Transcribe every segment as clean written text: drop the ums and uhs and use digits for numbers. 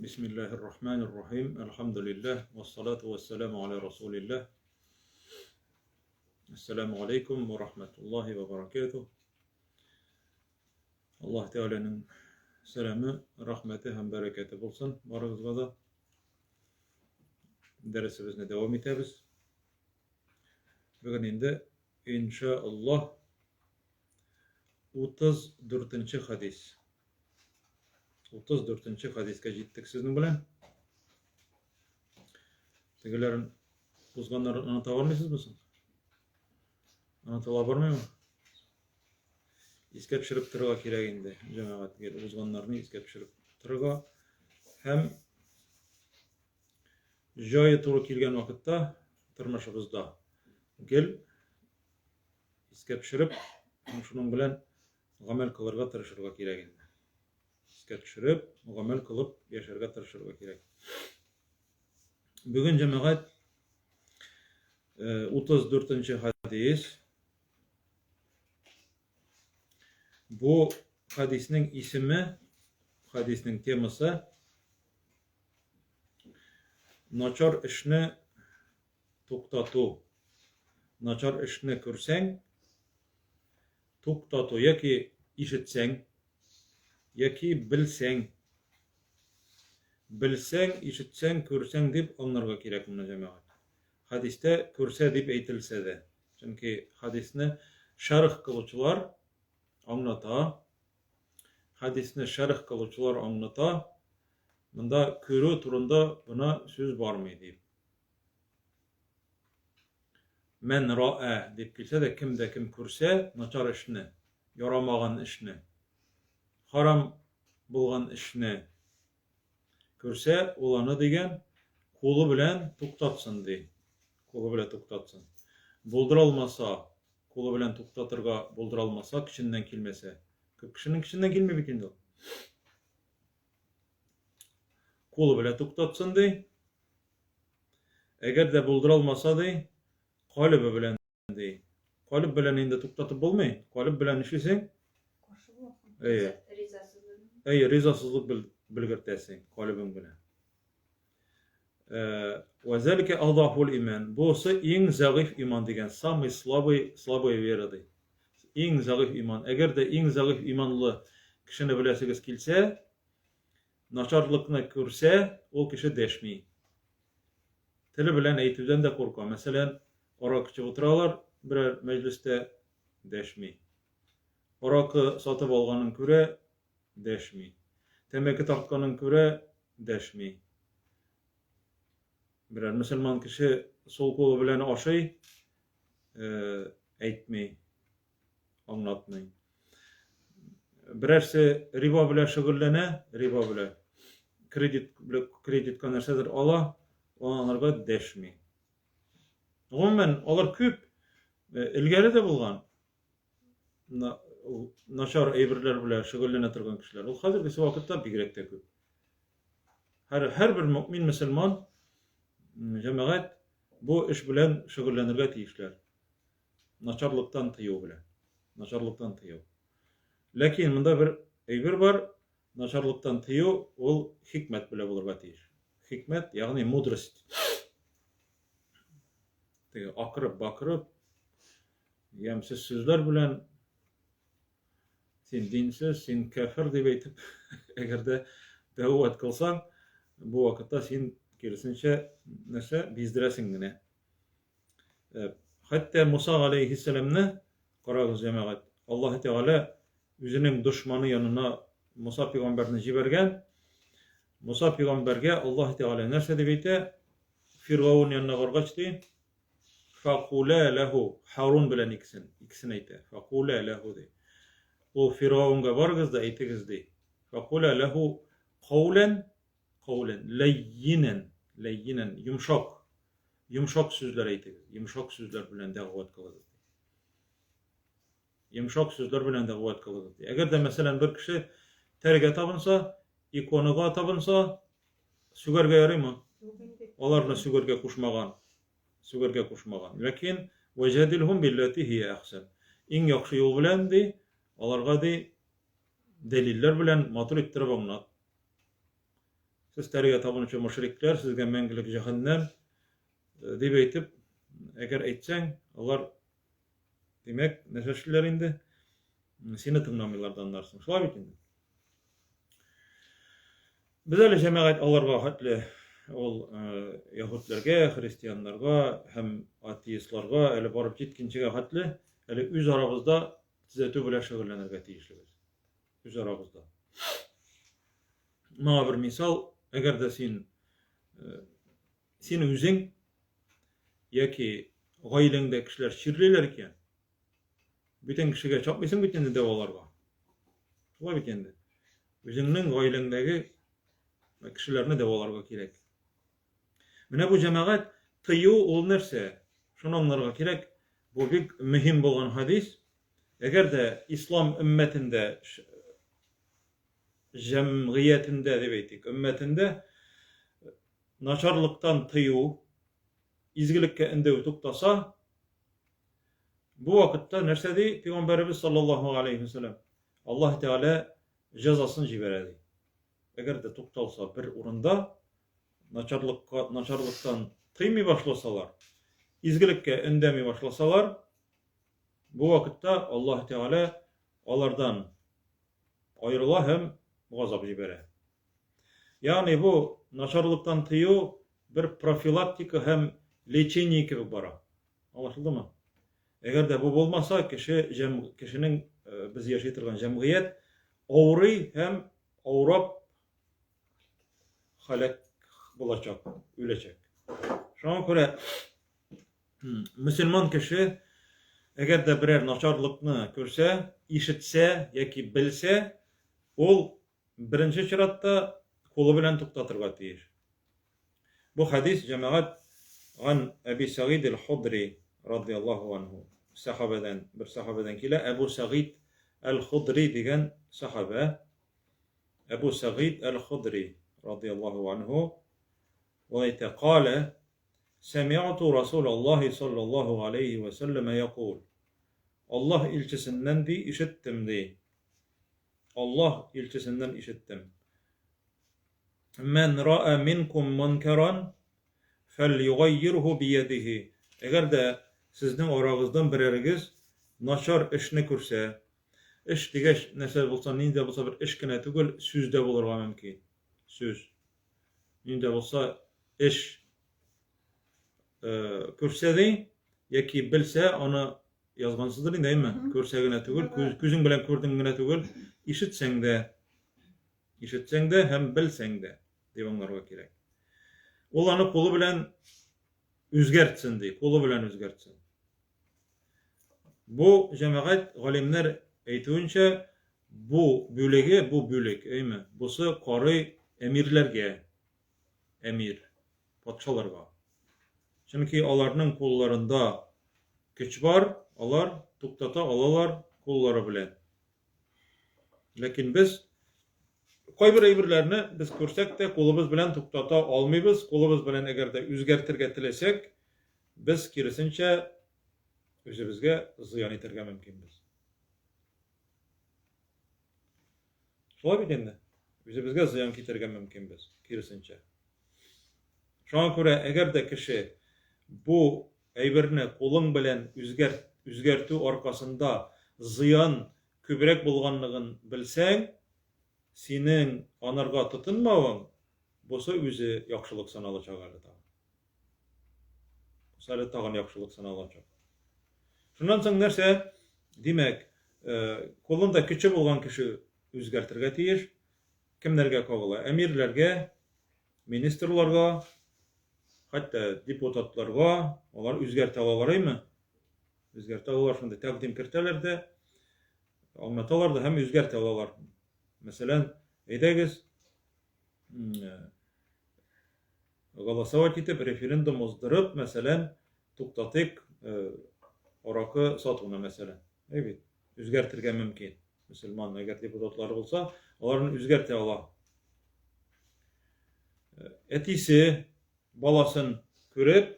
Бисмиллаһир рахманир рахим. Әлхәмдүлилләһ, вассалату вассаламу аля расулилләһ. Ассаламу алейкум ва рахматуллаһи ва баракатуһ. Аллаһ Тәгаләнең сәламе, рәхмәте һәм бәрәкәте булсын барыгызга да. Дәресебезне дәвам итәбез. Бүген инде иншааллаһ 34 хадис. 34 нче хадискә җиттек сезнең белән. Тегеләрен узганнарын оныта бармыйсызмы соң? Онытыла бармыймы? Искә төшереп торырга кирәк инде, җәмәгать, гел узганнарны искә төшереп торырга һәм җае туры килгән вакытта тормышыбызда гел искә төшереп, һәм шуның белән гамәл кылырга тырышырга кирәк инде. Искә төшереп, гамәл кылып яшәргә тырышырга кирәк. Бүген җәмәгать 34 нче хадис. Бу хадиснең исеме, хадиснең темасы начар эшне туктату. Начар эшне күрсәң, туктату яки ишетсәң, яки белсәң. Белсәң, ишетсәң, күрсәң дип аңларга кирәк моны, җәмәгать. Хәдистә күрсә дип әйтелсә дә. Чөнки хәдисне шәрх кылучылар аңлата. Хәдисне шәрх кылучылар аңлата. Монда күрү турында гына сүз бармый дип. Мән раә дип килсә дә, кем дә кем күрсә начар эшне, ярамаган эшне, харам булган эшне күрсә, ул аны дигән кулы белән туктатсын ди. Кулы белән туктатсын. Булдыра алмаса, кулы белән туктатырга булдыра алмаса, көченнән килмәсә. Күп кешенең көченнән килми бит инде ул. Кулы белән туктатсын ди. Әгәр дә булдыра алмаса ди, калебе белән ди. Калеб белән инде туктатып булмый. Калеб белән нишлисең? Каршы буласың. Әйе. Ризасызлык. Әйе, ризасызлык белгертәсең калебең белән. Вә зәликә адгафул иман. Бусы иң зәгыйф иман дигән, самый слабый, слабая вера ди. Иң зәгыйф иман. Әгәр дә иң зәгыйф иманлы кешене беләсегез килсә, начарлыкны күрсә, ул кеше дәшми. Теле белән әйтүдән дә курка. Мәсәлән, аракы эчеп утыралар, берәр мәҗлестә дәшми. Аракы сатып алганын күрә, дәшми. Тәмәке тартканын күрә, дәшми. Берәр мөселман кеше сул кулы белән ашый, әйтми, аңлатмый. Берәрсе риба белән шөгыльләнә, риба белән кредит кредитка нәрсәдер ала, аңарга дәшми. Гомумән, алар күп элгәре дә булган. Начар әйберләр белән шөгыльләнә торган кешеләр. Ул хәзерге вакытта бигрәк тә күп. Һәр һәрбер мөмин мөселман җәмәгать бу эш белән шөгыльләнергә тиешләр. Начарлыктан тыю белән. Начарлыктан тыю. Ләкин монда бер әйбер бар, начарлыктан тыю ул хикмәт белән булырга тиеш. Хикмәт, ягъни мудрость. Теге акырып, бакырып, ямьсез сүзләр белән син динсез, син кәфер дип әйтеп, әгәр дә дәгъват кылсаң, бу вакытта син киресенчә нәрсә биздерәсең генә. Э, хәтта Муса галәйһиссәламне, карагыз, җәмәгать, Аллаһ Тәгалә үзенең дошманы янына Муса пәйгамбәрне җибәргән. Муса пәйгамбәргә Аллаһ Тәгалә нәрсә дип әйтә? Фиргаун янына баргач ди, Факула ләһу, Харун белән икесен, икесен әйтә. Факула ләһу ди. Ул Фиргаунга барыгыз да әйтегез ди. Факула ләһу каулән, каулән, ләййинән, ләййинән, йомшак, Йомшак сүзләр әйтегез, йомшак сүзләр белән дәгъват кылыгыз. Йомшак сүзләр белән дәгъват кылыгыз. Әгәр дә, мәсәлән, бер кеше тәргә табынса, иконага табынса, сүгәргә ярыймы? Аларны сүгәргә кушмаган. Сүгәргә кушмаган. Ләкин вәҗәдилһум билләти һия әхсән. Иң яхшы юл белән ди, аларга ди дәлилләр белән матур иттереп аңлат. Сез тәрегә табынучы мошрикләр, сезгә мәңгелек җәһәннәм дип әйтеп, әгәр әйтсәң, алар димәк, нәрсә эшлиләр инде? Сине тыңламыйлар да аннары соң. Шулай бит инде. Без әле җәмәгать аларга хәтле ул яһүдләргә, христианнарга һәм атеистларга әле барып җиткенчегә хәтле әле үз арабызда төзәтү белән шөгыльләнергә тиешлебез. Үз арабызда. Моңа бер мисал, әгәр дә син син үзең яки гаиләңдә кешеләр чирлиләр икән, бүтән кешегә чапмыйсың бит инде дәваларга. Шулай бит инде. Үзеңнең гаиләңдәге кешеләрне дәваларга кирәк. Менә бу җәмәгать тыю ул нәрсә? Шуны аңларга кирәк. Бу бик мөһим булган хадис. Әгәр дә ислам өммәтендә җәмгыятендә дип әйтик, өммәтендә начарлыктан тыю, изгелеккә өндәү туктаса, бу вакытта нәрсә ди пәйгамбәребез саллаллаһу алейхи вәсәлләм? Аллаһ Тәгалә җәзасын җибәрә ди. Әгәр дә тукталса бер урында начарлыкка начарлыктан тыймый башласалар, изгелеккә өндәми башласалар, бу вакытта Аллаһ Тәгалә алардан аерыла һәм газап җибәрә. Ягъни бу начарлыктан тыю бер профилактика һәм лечение кебек бара. Аңлашылдымы? Әгәр дә бу булмаса, кеше җәм, кешенең э, без яши торган җәмгыять авырый һәм авырап халәк булачак, үләчәк. Шуңа күрә Мөселман кеше әгәр дә берәр начарлыкны күрсә, ишетсә яки белсә, ул беренче чиратта кулы белән туктатырга тиеш. Бу хәдис җәмәгать ган Әби Сәгыйд әл-Худри радияллаһу анһу сәхабәдән, бер сәхабәдән килә, Әбу Сәгыйд әл-Худри дигән сәхабә, Әбу Сәгыйд әл-Худри радияллаһу анһу ул әйтә, калә Сәми'ту Расулаллаһи саллаллаһу галәйһи вә сәлләмә якул. Аллаһ илчесеннән, ди, ишеттем, ди. Аллаһ илчесеннән ишеттем. Мән ра'a минкум мункаран фәлйугаййирһу биядиһи. Әгәр дә сезнең арагыздан берәрегез начар эшне күрсә, эш дигәч, нәрсә булса, нинди дә булса бер эш кенә түгел, сүз дә булырга мөмкин. Сүз. Нинди дә булса эш күрсә ди, яки белсә, аны язгансыздыр инде, әйме? Күрсә генә түгел, күз, күзең белән күрдең генә түгел, ишетсәң дә, ишетсәң дә һәм белсәң дә, дип аңларга кирәк. Ул аны кулы белән үзгәртсен ди, кулы белән үзгәртсен. Бу җәмәгать галимнәр әйтүенчә, бу бүлеге, бу бүлек, әйме, бусы карый әмирләргә, әмир, патшаларга. Чөнки аларның кулларында көч бар, алар туктата алалар куллары белән. Ләкин без кайбер әйберләрне без күрсәк тә кулыбыз белән туктата алмыйбыз. Кулыбыз белән әгәр дә үзгәртергә теләсәк, без киресенчә үзебезгә зыян итәргә мөмкинбез. Шулай бит инде. Үзебезгә зыян китерергә мөмкинбез, киресенчә. Шуңа күрә, әгәр дә кеше бу әйберне кулың белән үзгәрт, үзгәртү аркасында зыян күбрәк булганлыгын белсәң, синең анарга тотынмавың, бусы үзе яхшылык саналачак әле тагын. Бусы әле тагын яхшылык саналачак. Шуннан соң нәрсә? Димәк, э, кулында көче булган кеше үзгәртергә тиеш. Кемнәргә кагыла? Әмирләргә, министрларга, хәтта депутатларга, алар үзгәртә алалар әйме? Үзгәртә алалар, шундый тәкъдим кертәләр дә, аңлаталар да һәм үзгәртә алалар. Мәсәлән, әйдәгез, э, голосовать итеп, референдум уздырып, мәсәлән, туктатыйк э, аракы сатуны, мәсәлән. Әй бит, үзгәртергә мөмкин. Мөселман әгәр депутатлары булса, аларны үзгәртә ала. Э, әтисе баласын күреп,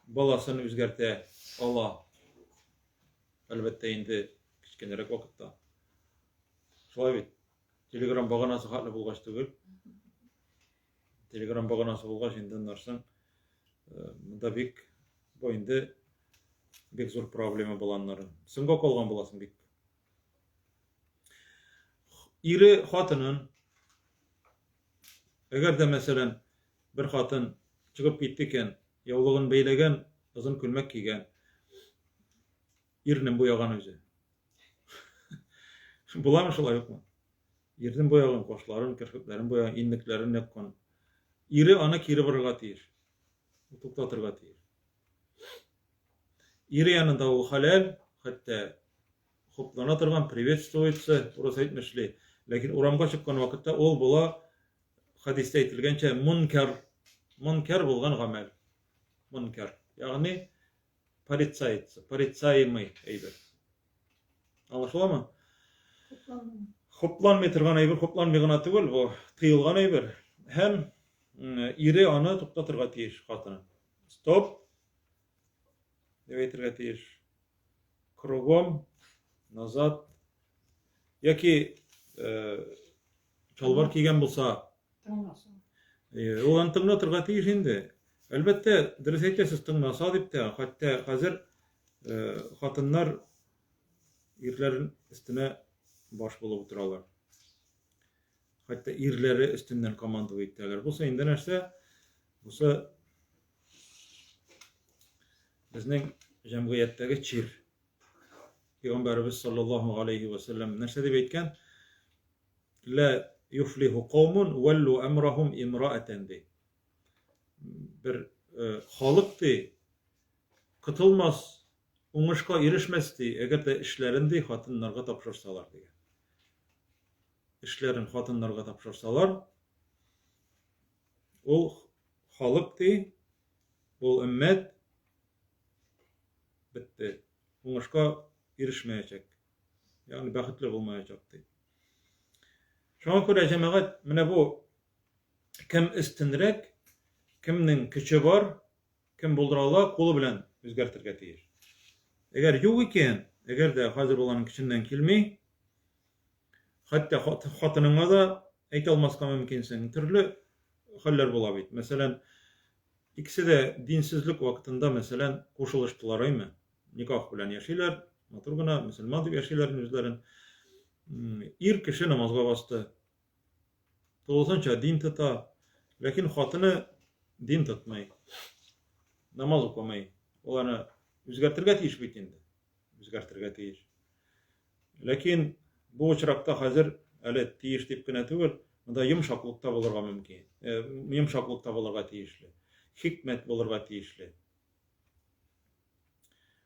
баласын үзгәртә ала. Әлбәттә инде кечкенәрәк вакытта. Шулай бит. Телеграм баганасы хәтле булгач түгел. Телеграм баганасы булгач, инде аннарсын монда бик бу инде бик зур проблема була аннары. Соңга калган буласың бик. Ире хатынын әгәр дә мәсәлән бер хатын чыгып китте икән, яулыгын бәйләгән, озын күлмәк кигән, ирнең буяган үзе. Буламы шулай юкмы? Ирнең буяган, кашларын, керфекләрен буяган, иннекләрен яккан. Ире аны кире борырга тиеш. Туктатырга тиеш. Ире янында ул хәләл, хәтта хуплана торган, приветствуется, урыс әйтмешли. Ләкин урамга чыккан вакытта ул була, хәдистә әйтелгәнчә, мункар, мункар булган гамәл. Мункар. Ягъни порицается, порицаемый әйбер. Аңлашыламы? Хупланмый торган әйбер, хупланмый гына түгел, бу тыелган әйбер. Һәм ире аны туктатырга тиеш, хатыны. Стоп! Дип әйтергә тиеш. Кругом, назад. Яки чалбар кигән булса, Тыңласа. Ул аны тыңлатырга тиеш инде. Әлбәттә, дөрес әйтәсез, тыңласа дип тә, хәтта хәзер хатыннар ирләрен өстенә баш булып утыралар. Хәтта ирләре өстеннән командовать итәләр. Бусы инде нәрсә? Бусы безнең җәмгыятьтәге чир. Пәйгамбәребез саллаллаһу алейхи ва саллям нәрсә дип әйткән? Ла юфлиху каумун валлу амрахум имраатан ди. Бер э, халык ди котылмас, уңышка ирешмәс ди, әгәр дә эшләрен ди хатыннарга тапшырсалар дигән. Эшләрен хатыннарга тапшырсалар, ул халык ди, ул өммәт бетте. Уңышка ирешмәячәк. Ягъни бәхетле булмаячак ди. Шуңа күрә җәмәгать менә бу кем өстенрәк, кемнең көче бар, кем булдыра ала, кулы белән үзгәртергә тиеш. Әгәр юк икән, әгәр дә хәзер ул аның көченнән килми, хәтта хатыныңа да әйтә алмаска мөмкинсең. Төрле хәлләр була бит. Мәсәлән, икесе дә динсезлек вакытында, мәсәлән, кушылыштылар, әйме? Никах белән яшиләр, матур гына, мөселман дип яшиләр үзләрен. Ир кеше намазга басты. Тулысынча дин тота, ләкин хатыны дин тотмый. Намаз укымый. Ул аны үзгәртергә тиеш бит инде. Үзгәртергә тиеш. Ләкин бу очракта хәзер әле тиеш дип кенә түгел, монда йомшаклык та булырга мөмкин. Э, йомшаклык та булырга тиешле. Хикмәт булырга тиешле.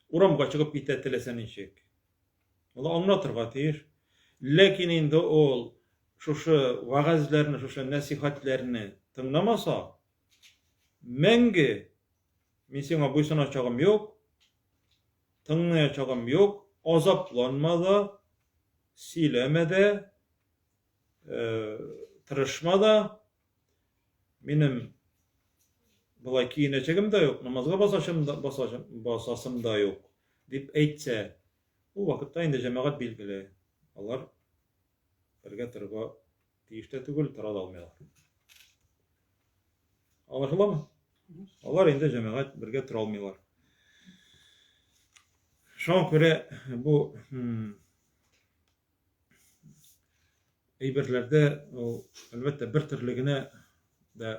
Урамга чыгып китә теләсә ничек. Ул аңлатырга тиеш. Ләкин инде ул шушы вәгазьләрне, шушы нәсихәтләрне тыңламаса, мәңге мин сиңа буйсыначагым юк, тыңлаячагым юк, азапланма да, сөйләмә дә, э, тырышма да, Минем болай киенәчәгем дә юк, намазга басачым да, басачым, басасым да юк, дип әйтсә, ул вакытта инде җәмәгать билгеле. Алар бергә торырга тиеш тә түгел, тора да алмыйлар. Аңлашыламы? Алар инде җәмәгать бергә тора алмыйлар. Шуңа күрә бу әйберләрдә ул, әлбәттә, бер төрле генә дә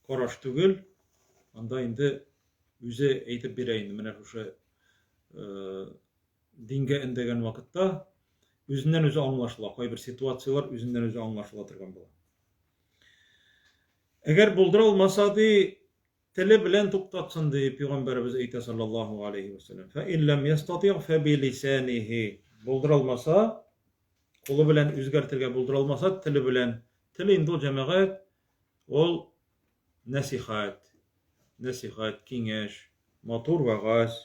караш түгел. Анда инде үзе әйтеп бирә инде менә шушы э, дингә өндәгән вакытта үзеннән үзе аңлашыла. Кайбер ситуацияләр үзеннән үзе аңлашыла торган була. Әгәр булдыра алмаса ди, Теле белән туктатсын, ди пәйгамбәребез әйтә саллаллаһу алейһи вә сәлләм. Фә ин ләм ястатигъ фә би лисанихи. Булдыра алмаса, кулы белән үзгәртергә булдыра алмаса, теле белән. Тел инде ул җәмәгать, ул нәсихәт, нәсихәт, киңәш, матур вәгазь.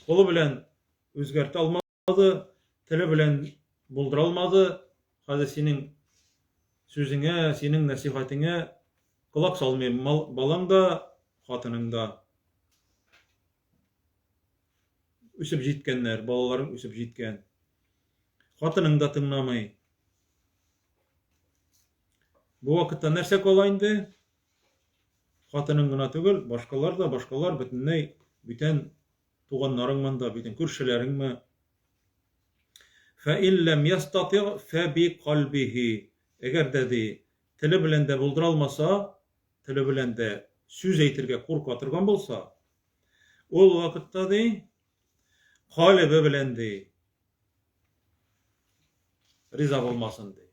Кулы белән үзгәртә алмаса, алмады, теле белән булдыра алмады. Хәзер синең сүзеңә, синең нәсихәтеңә колак салмый балаң да, хатының да. Үсеп җиткәннәр, балаларың үсеп җиткән. Хатының да тыңламый. Бу вакытта нәрсә кала инде? Хатының гына түгел, башкалар да, башкалар бөтенләй бүтән туганнарың монда, бүтән күршеләреңме? Фә ин ләм ястатигъ фә би кальбихи. Әгәр дә ди, теле белән дә булдыра алмаса, теле белән дә сүз әйтергә курка торган булса, ул вакытта ди, калебе белән ди, риза булмасын ди.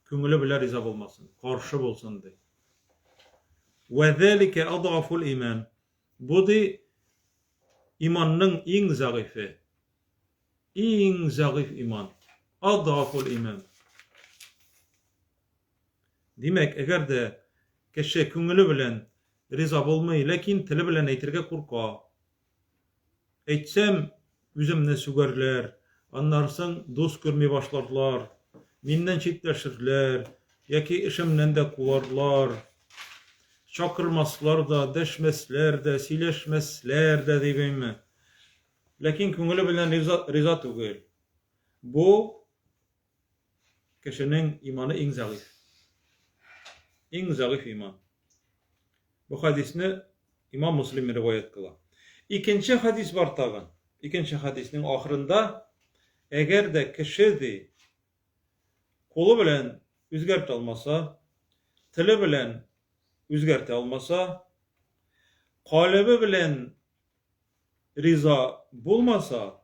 Күңеле белән риза булмасын, каршы булсын ди. Вә залика адгафул иман. Бу ди иманның иң зәгыйфе. Иң зәгыйф иман. Адгафул иман. Димәк, әгәр дә кеше күңеле белән риза булмый, ләкин теле белән әйтергә курка. Әйтсәм, үземне сүгәрләр, аннан соң дус күрми башларлар, миннән читләшерләр яки эшемнән дә куарлар, чакырмаслар да, дәшмәсләр дә, сөйләшмәсләр дә дибеме. Ләкин күңеле белән риза, риза түгел. Бу Кешенең иманы иң зәгыйфь. Иң зәгыйфь иман. Бу хадисне имам Муслим риваять кыла. Икенче хадис бар тагын. Икенче хадиснең ахырында әгәр дә кеше ди кулы белән үзгәртә алмаса, теле белән үзгәртә алмаса, калебе белән риза булмаса,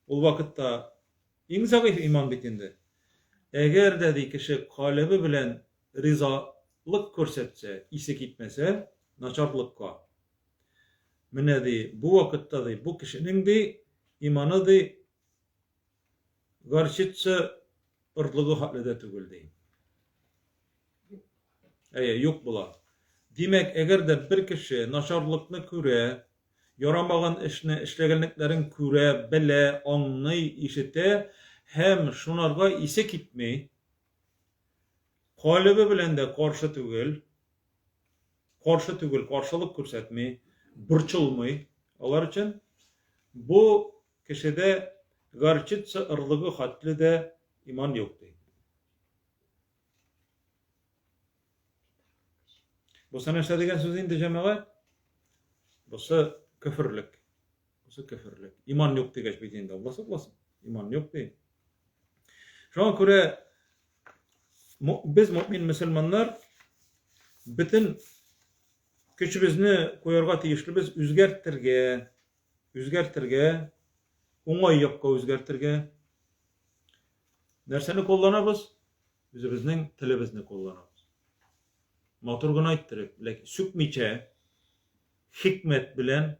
ул вакытта иң зәгыйфь иман бит инде. Әгәр дә, ди, кеше калебе белән ризалык күрсәтсә, исе китмәсә, начарлыкка. Менә, ди, бу вакытта, ди, бу кешенең, ди, иманы, ди, горчица орлыгы хәтле дә түгел, ди. Әйе, юк була. Димәк, әгәр дә бер кеше начарлыкны күрә, ярамаган эшне эшләгәнлекләрен күрә, белә, аңлый, ишетә һәм шунарга исе китми, калебе белән дә каршы түгел, каршы түгел, каршылык күрсәтми, борчылмый алар өчен, бу кешедә горчица орлыгы хәтле дә иман юк, ди. Бусы нәрсә дигән сүз инде, җәмәгать? Бусы көферлек. Бусы көферлек. Иман юк дигәч бит инде, Алла сакласын. Иман юк ди. Шуңа күрә без мөмин мөселманнар бөтен көчебезне куярга тиешлебез үзгәртергә, үзгәртергә, уңай якка үзгәртергә. Нәрсәне кулланабыз? Үзебезнең телебезне кулланабыз. Матур гына иттереп, ләкин сүкмичә, хикмәт белән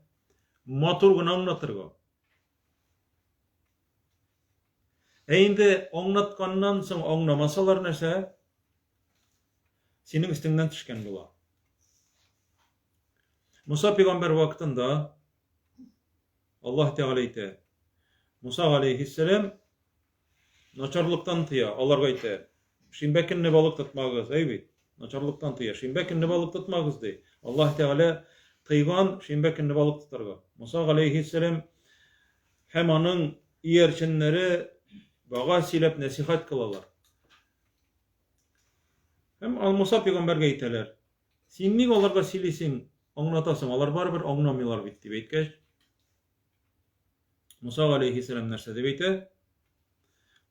матур гына аңлатырга. Ә инде аңлатканнан соң аңламасалар нәрсә? Синең өстеңнән төшкән була. Муса пәйгамбәр вакытында Аллаһ Тәгалә әйтә. Муса галәйһиссәлам Начарлыктан тыя, аларга әйтә, Шимбә көнне балык тотмагыз, әй бит. Начарлыктан тыя, шимбә көнне балык тотмагыз, ди. Аллаһ Тәгалә тыйган шимбә көнне балык тотарга. Муса галәйһиссәлам һәм аның иярченнәре вәгазь сөйләп нәсихәт кылалар. Һәм Муса пәйгамбәргә әйтәләр, син ник аларга сөйлисең, аңлатасың, алар барыбер аңламыйлар бит, дип әйткәч, Муса галәйһиссәлам нәрсә дип әйтә?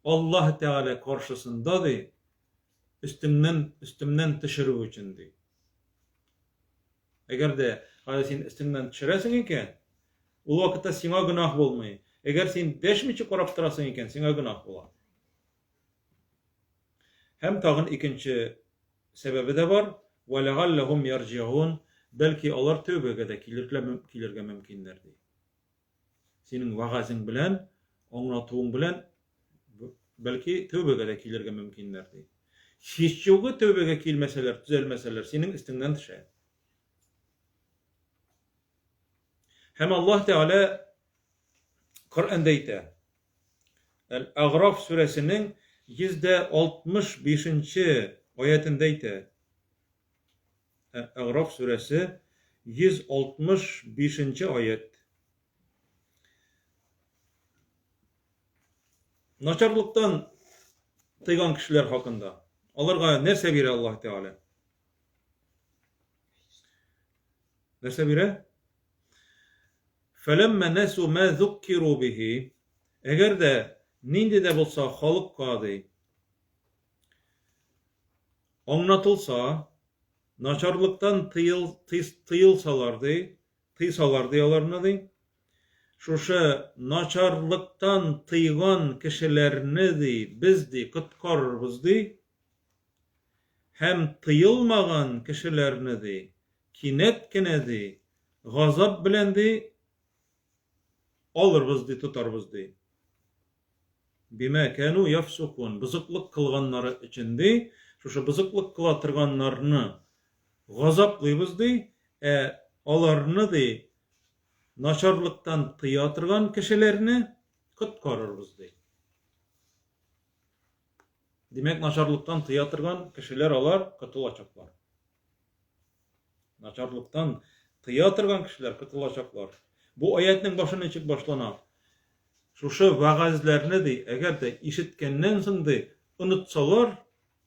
Аллаһ Тәгалә каршысында ди, өстемнән өстемнән төшерү өчен ди. Әгәр дә хәзер син өстеңнән төшерәсең икән, ул вакытта сиңа гөнаһ булмый. Әгәр син дәшмичә карап торасың икән, сиңа гөнаһ була. Һәм тагын икенче сәбәбе дә бар, вәләгалләһум ярҗигун, бәлки алар тәүбәгә дә килергә мөмкиннәр ди. Синең вәгазең белән, аңлатуың белән бәлки тәүбәгә дә килергә мөмкиннәр ди. Һич югы тәүбәгә килмәсәләр, төзәлмәсәләр, синең өстеңнән төшә. Һәм Аллаһ Тәгалә Коръәндә әйтә. Әл-Әгъраф сүрәсенең 165 нче аятендә әйтә. Әгъраф сүрәсе 165 нче аят. Начарлыктан тыйган кешеләр хакында. Аларга нәрсә бирә Аллаһ Тәгалә? Нәрсә бирә? Фәләммә нәсу мә зуккиру бихи. Әгәр дә нинди дә булса халыкка ди, аңлатылса, начарлыктан тыел, тыелсалар ди, тыйсалар ди аларны ди, шушы начарлыктан тыйган кешеләрне ди, без ди, коткарырбыз ди, һәм тыелмаган кешеләрне ди, кинәт кенә ди, газап белән ди, алырбыз ди, тотарбыз ди. Бимә кәну яфсукун, бозыклык кылганнары өчен ди, шушы бозыклык кыла торганнарны газаплыйбыз ди, ә аларны ди, начарлыктан тыя торган кешеләрне коткарырбыз ди. Димәк, начарлыктан тыя торган кешеләр алар котылачаклар. Начарлыктан тыя торган кешеләр котылачаклар. Бу аятның башы ничек башлана? Шушы вәгазьләрне ди, әгәр дә ишеткәннән соң ди, онытсалар,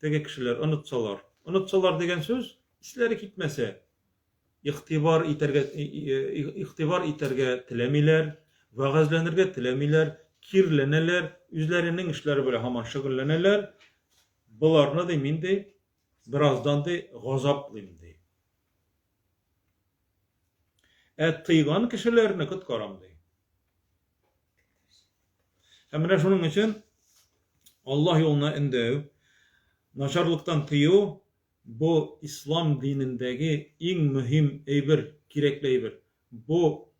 теге кешеләр онытсалар. Онытсалар дигән сүз, исләре китмәсә, игътибар итәргә игътибар итәргә теләмиләр, вәгазьләнергә теләмиләр, киреләнәләр, үзләренең эшләре белән һаман шөгыльләнәләр. Боларны ди мин ди бераздан ди газаплыйм ди. Ә тыйган кешеләрне коткарам ди. Һәм менә шуның өчен Аллаһ юлына өндәү, начарлыктан тыю бу ислам динендәге иң мөһим әйбер, кирәкле әйбер. Бу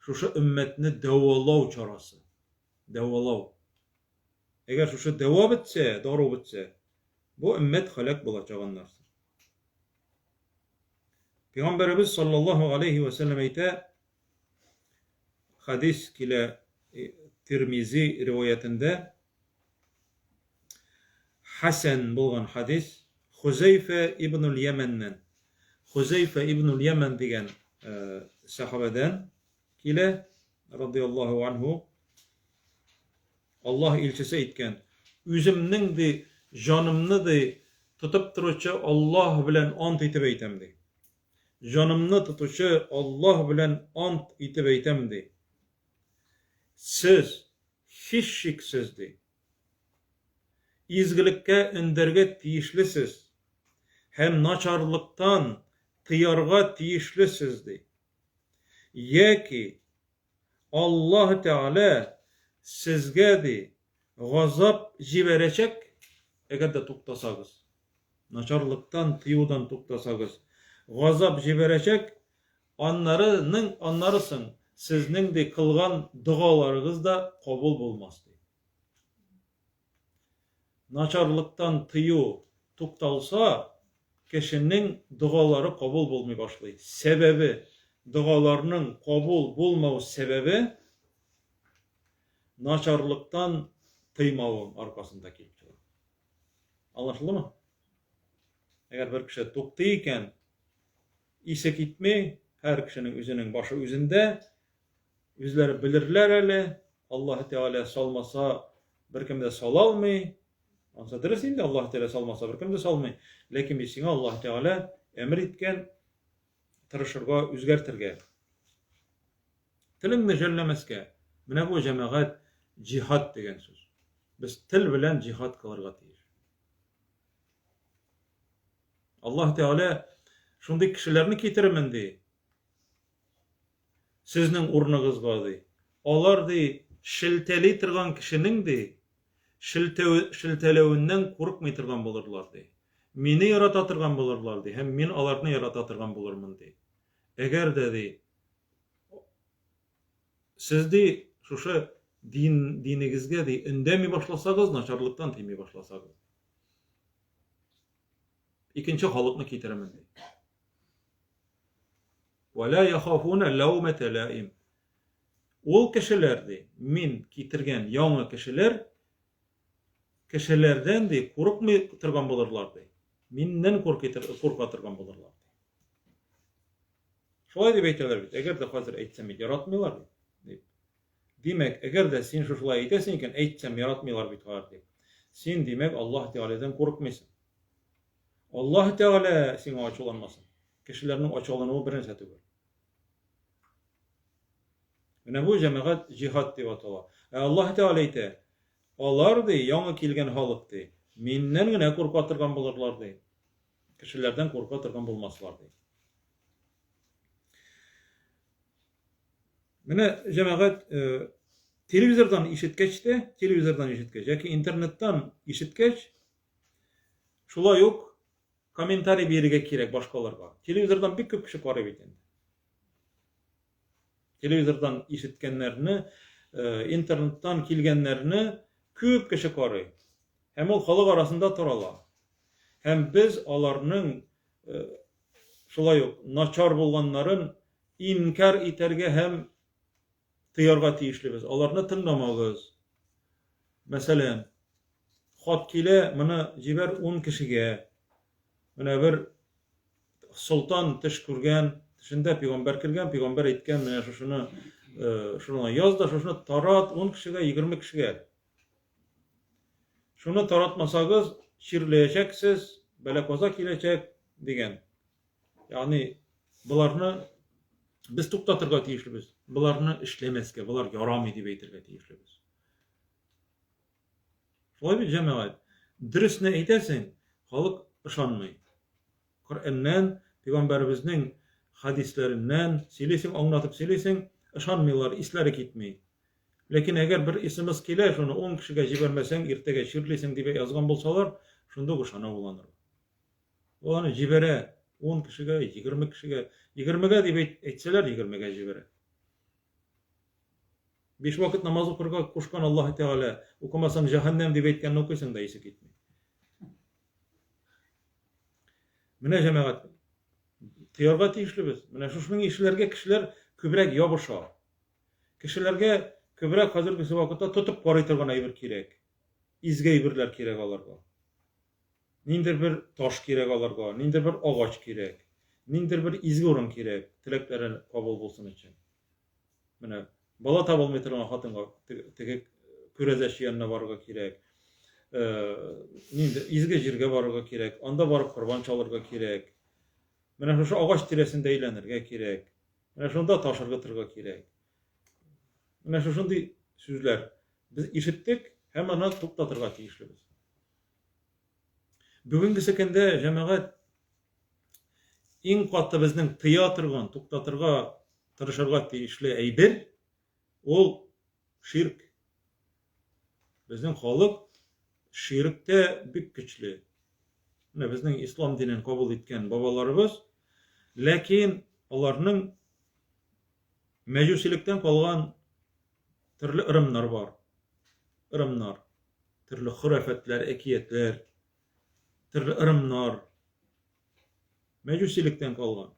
шушы өммәтне дәвалау чарасы. Дәвалау. Әгәр шушы дәва бетсә, дару бетсә, бу өммәт халәк булачак аннан соң. Пәйгамбәребез саллаллаһу алейхи ва сәлләм әйтә, хадис килә Тирмизи риваятендә, хәсән булган хадис, Хузәйфә ибнул Йәмәннән. Хузәйфә ибнул Йәмән дигән сәхабәдән килә, радияллаһу анһу. Аллаһ илчесе әйткән, Үземнең, ди, җанымны, ди, тотып торучы Аллаһ белән ант итеп әйтәм, ди. Җанымны тотучы Аллаһ белән ант итеп әйтәм, ди. Сез, һичшиксез, ди, изгелеккә өндәргә тиешлесез һәм начарлыктан тыярга тиешлесез, ди. Яки Аллаһ Тәгалә сезгә, ди, газап җибәрәчәк, әгәр дә туктасагыз, начарлыктан тыюдан туктасагыз, газап җибәрәчәк, аннары ның, аннары соң сезнең, ди, кылган догаларыгыз да кабул булмас, ди. Начарлыктан тыю тукталса, кешенең догалары кабул булмый башлый. Сәбәбе, догаларның кабул булмау сәбәбе начарлыктан тыймавың аркасында килеп чыга. Аңлашылдымы? Әгәр бер кеше туктый икән, исе китми, һәр кешенең үзенең башы үзендә, Үзләре белерләр әле, Аллаһы Тәгалә салмаса, беркем дә сала алмый. Ансы дөрес инде, Аллаһы Тәгалә салмаса, беркем дә салмый. Ләкин бит сиңа Аллаһы Тәгалә әмер иткән тырышырга, үзгәртергә. Телеңне жәлләмәскә. Менә бу җәмәгать җиһад дигән сүз. Без тел белән җиһад кылырга тиеш. Аллаһ Тәгалә шундый кешеләрне китерермен ди. Сезнең урыныгызга, ди. Алар, ди, шелтәли торган кешенең, ди, шелтәве, шелтәләвеннән курыкмый торган булырлар, ди. Мине ярата торган булырлар, ди, һәм мин аларны ярата торган булырмын, ди. Әгәр дә, ди, сез, ди, шушы дин, динегезгә, ди, өндәми башласагыз, начарлыктан тыймый башласагыз, икенче халыкны китерермен, ди. Вә лә яхафуна ләүмәтә ләим. Ул кешеләр, ди, мин китергән яңа кешеләр, кешеләрдән, ди, курыкмый торган булырлар, ди. Миннән курка торган булырлар, ди. Шулай дип әйтәләр бит. Әгәр дә хәзер әйтсәм, бит яратмыйлар бит, дип. Димәк, әгәр дә син шушылай әйтәсең икән, әйтсәм яратмыйлар бит алар дип. Син, димәк, Аллаһ Тәгаләдән курыкмыйсың. Аллаһ Тәгалә сиңа ачуланмасын. Кешеләрнең ачулануы бернәрсә түгел. Менә бу җәмәгать җиһад дип атала. Ә Аллаһ Тәгалә әйтә, алар ди, яңа килгән халык ди, миннән генә курка торган булырлар ди. Кешеләрдән курка торган булмаслар ди. Менә җәмәгать э, телевизордан ишеткәч тә, телевизордан ишеткәч яки интернеттан ишеткәч, шулай ук комментарий бирергә кирәк башкаларга. Телевизордан бик күп кеше карый бит инде. Телевизордан ишеткәннәрне, э, интернеттан килгәннәрне күп кеше карый. Һәм ул халык арасында тарала. Һәм без аларның э, шулай ук начар булганнарын инкяр итәргә һәм тыярга тиешлебез. Аларны тыңламагыз. Мәсәлән, хат килә, моны җибәр 10 кешегә. Менә бер солтан төш күргән, төшендә пигамбәр кергән, пигамбәр әйткән, менә шушыны, э, шуны яз да, шушыны тарат 10 кешегә, 20 кешегә. Шуны таратмасагыз, чирләячәксез, бәла-каза киләчәк, дигән. Ягъни боларны без туктатырга тиешлебез. Боларны эшләмәскә, болар ярамый дип әйтергә тиешлебез. Шулай бит, җәмәгать. Дөресне әйтәсең, халык ышанмый. Коръәннән, пәйгамбәребезнең хәдисләреннән сөйлисең, аңлатып сөйлисең, ышанмыйлар, исләре китми. Ләкин әгәр бер смс килә, шуны 10 кешегә җибәрмәсәң, иртәгә чирлисең дип язган булсалар, шунда ук ышана ул анарга. Ул аны җибәрә 10 кешегә, 20 кешегә, 20-гә дип әйтсәләр, 20-гә җибәрә. Биш вакыт намаз укырга кушкан Аллаһ Тәгалә, укымасаң җәһәннәм дип әйткәнне укыйсың да исе китми. Менә җәмәгать, тыярга тиешлебез. Менә шушының ишеләргә кешеләр күбрәк ябыша. Кешеләргә күбрәк хәзерге вакытта тотып карый торган әйбер кирәк. Изге әйберләр кирәк аларга. Ниндидер бер таш кирәк аларга, ниндидер бер агач кирәк, ниндидер бер изге урын кирәк, теләкләре кабул булсын өчен. Менә бала таба алмый торган хатынга теге күрәзәче янына барырга кирәк. Э, нинди изге җиргә барырга кирәк, анда барып корбан чалырга кирәк. Менә шушы агач тирәсендә әйләнергә кирәк. Менә шунда таш ыргытырга кирәк. Менә шушындый сүзләр без ишеттек һәм аны туктатырга тиешлебез. Бүгенгесе көндә җәмәгать иң каты безнең тыя торган, туктатырга тырышырга тиешле әйбер ул ширк. Безнең халык ширктә бик көчле. Менә безнең ислам динен кабул иткән бабаларыбыз, ләкин аларның мәҗүсилектән калган төрле ырымнар бар. Ырымнар. Төрле хөрәфәтләр, әкиятләр, төрле ырымнар. Мәҗүсилектән калган.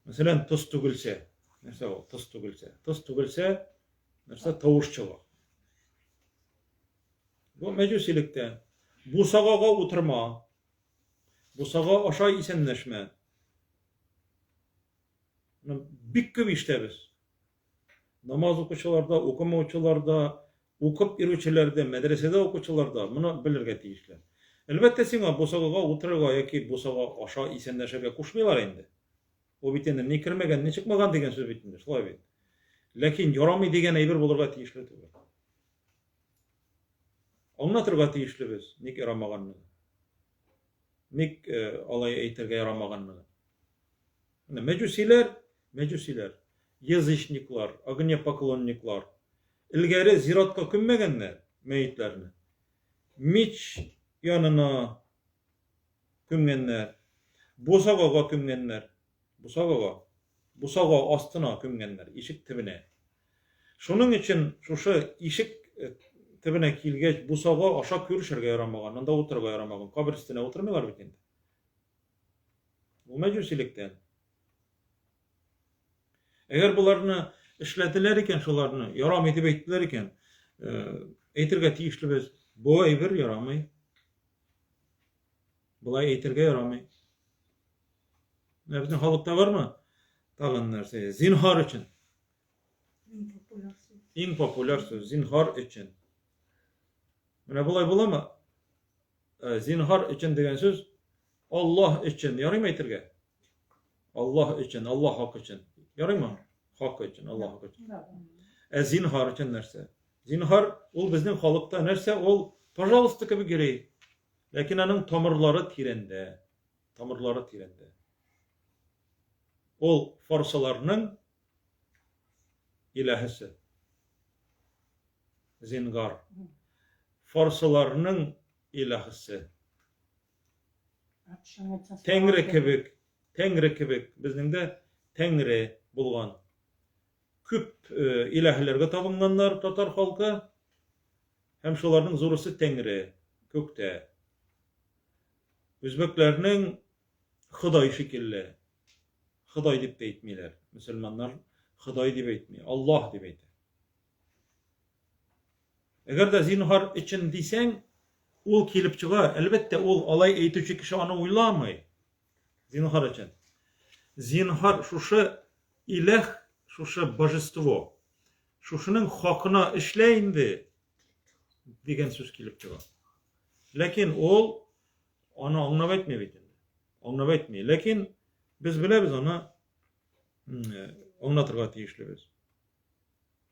Мәсәлән, тоз түгелсә, нәрсә ул? Тоз түгелсә. Тоз түгелсә, нәрсә тавыш чыга. Бу мәҗүсилектән. Бусагага утырма. Бусага аша исәнләшмә. Бик күп ишетәбез. Намаз укучылар да, укымаучылар да, укып йөрүчеләр дә, мәдрәсәдә укучылар да моны белергә тиешләр. Әлбәттә, сиңа бусагага утырырга яки бусага аша исәнләшергә кушмыйлар инде. Ул бит инде ни кермәгән, ни чыкмаган дигән сүз бит инде, шулай бит. Ләкин ярамый дигән әйбер булырга тиешле түгел. Аңлатырга тиешлебез, ник ярамаганны. Ник э, алай әйтергә ярамаганны. Менә мәҗүсиләр, мәҗүсиләр, язычниклар, огнепоклонниклар. Элгәре зиратка күммәгәннәр мәетләрне. Мич янына күмгәннәр. Бусагага күмгәннәр. Бусагага. Бусага астына күмгәннәр, ишек төбенә. Шуның өчен шушы ишек э, төбенә килгәч, бусага аша күрешергә ярамаган, анда утырырга ярамаган. Кабер өстенә утырмыйлар бит инде. Бу мәҗүсилектән. Әгәр боларны эшләделәр икән, шуларны ярамый дип әйттеләр икән, э, әйтергә тиешлебез, бу әйбер ярамый. Болай әйтергә ярамый. Менә безнең халыкта бармы? Тагын нәрсә? Зинһар өчен. Иң популяр сүз. Иң популяр сүз зинһар өчен. Менә болай буламы? Э, зинһар өчен дигән сүз Аллаһ өчен ярыймы әйтергә? Аллаһ өчен, Аллаһ хакы өчен. Ярыймы? Хакы өчен, Аллаһ хакы өчен. Ә зинһар өчен нәрсә? Зинһар ул безнең халыкта нәрсә? Ул пожалуйста кебек йөри. Ләкин аның тамырлары тирәндә. Тамырлары тирәндә. Ул фарсыларның илаһысы. Зингар. Фарсыларның илаһысы. Тәңре кебек, Тәңре кебек безнең дә Тәңре булган. Күп э, илаһиләргә табынганнар татар халкы. Һәм шуларның зурысы Тәңре, күктә. Үзбәкләрнең Ходай шикелле. Ходай дип тә әйтмиләр. Мөселманнар Ходай дип әйтми, Аллаһ дип әйтә. Әгәр дә зинһар өчен дисәң, ул килеп чыга. Әлбәттә, ул алай әйтүче кеше аны уйламый. Зинһар өчен. Зинһар шушы иләх, шушы божество. Шушының хакына эшлә инде дигән сүз килеп чыга. Ләкин ул аны аңлап әйтми бит инде. Аңлап әйтми. Ләкин без беләбез аны аңлатырга тиешлебез.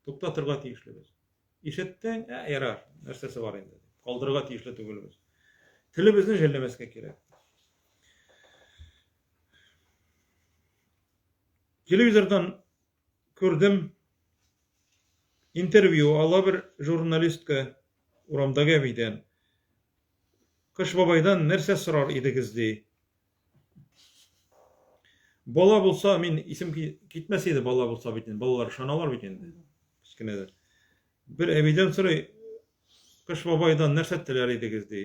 Туктатырга тиешлебез. Ишеттең, ә, ярар, нәрсәсе бар инде. Калдырырга тиешле түгелбез. Телебезне жәлләмәскә кирәк. Телевизордан күрдем интервью ала бер журналистка урамдагы әбидән. Кыш бабайдан нәрсә сорар идегез ди. Бала булса, мин исем китмәс иде, бала булса бит инде. Балалар ышаналар бит инде. Кечкенәдән. Бер әбидән сорый, Кыш бабайдан нәрсә теләр идегез ди.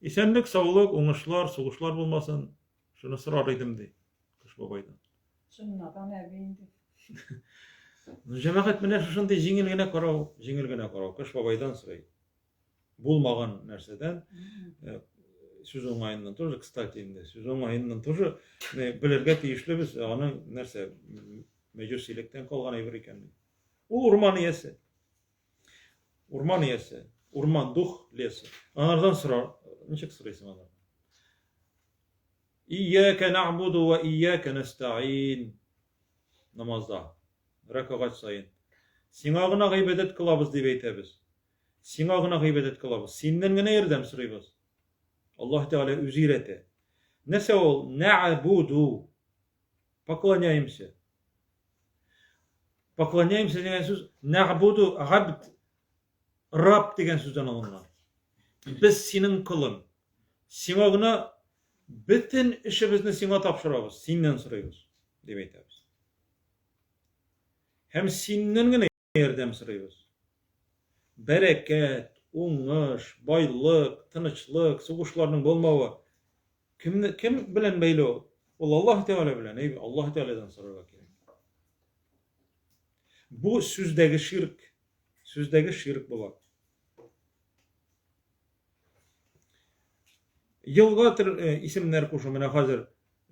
Исәнлек, саулык, уңышлар, сугышлар булмасын. Шуны сорар идем ди Кыш бабайдан. Чыннадан әби инде. Җәмәгать менә шушындый җиңел генә карау, җиңел генә карау. Кыш бабайдан сорый. Булмаган нәрсәдән э, сүз уңаеннан тоже, кстати, инде сүз уңаеннан тоже белергә тиешлебез, аның нәрсә мәҗүсилектән калган әйбер икәнен. Ул урман иясе. Урман иясе, урман дух леса. Анардан сора, ничек сорыйсың анардан? Ияка нәгъбуду ва ияка нәстәгыйн. Намазда рәкәгать саен. Сиңа гына гыйбадәт кылабыз дип әйтәбез. Сиңа гына гыйбадәт кылабыз. Синнән генә ярдәм сорыйбыз. Аллаһ Тәгалә үзе өйрәтә. Нәрсә ул? Нәгъбуду. Поклоняемся. Поклоняемся дигән сүз нәгъбуду габд раб дигән сүздән алынган. Без синең колың. Сиңа гына бөтен эшебезне сиңа тапшырабыз, синнән сорыйбыз, дип әйтәбез. Һәм синнән генә ярдәм сорыйбыз. Бәрәкәт, уңыш, байлык, тынычлык, сугышларның булмавы кемне кем белән бәйле ул? Ул Аллаһ Тәгалә белән, әй, Аллаһ Тәгаләдән сорарга кирәк. Бу сүздәге ширк, сүздәге ширк була. Елга төр э, исемнәр кушу менә хәзер